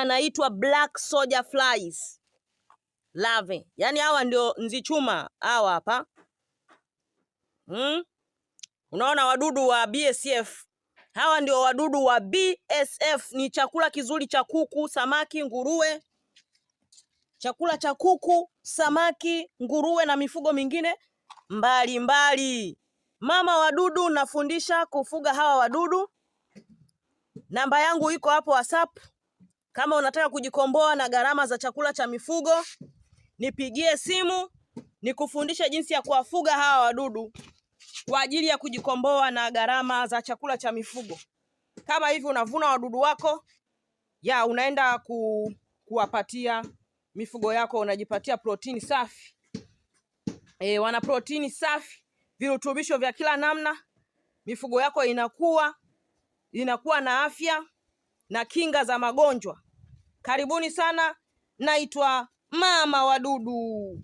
Anaitwa black soldier flies larvae. Yaani hawa ndio nzichuma hawa hapa. Unaona wadudu wa BSF. Hawa ndio wadudu wa BSF. Ni chakula kizuri cha kuku, samaki, nguruwe. Chakula cha kuku, samaki, nguruwe na mifugo mingine mbalimbali mbali. Mama wadudu, nafundisha kufuga hawa wadudu. Namba yangu iko hapo WhatsApp. Kama unataka kujikomboa na gharama za chakula cha mifugo, nipigie simu nikufundishe jinsi ya kuwafuga hawa wadudu kwa ajili ya kujikomboa na gharama za chakula cha mifugo. Kama hivi unavuna wadudu wako ya unaenda kuwapatia mifugo yako, unajipatia protini safi. Wana protini safi, virutubisho vya kila namna. Mifugo yako inakuwa na afya na kinga za magonjwa. Karibuni sana, naitwa Mama Wadudu.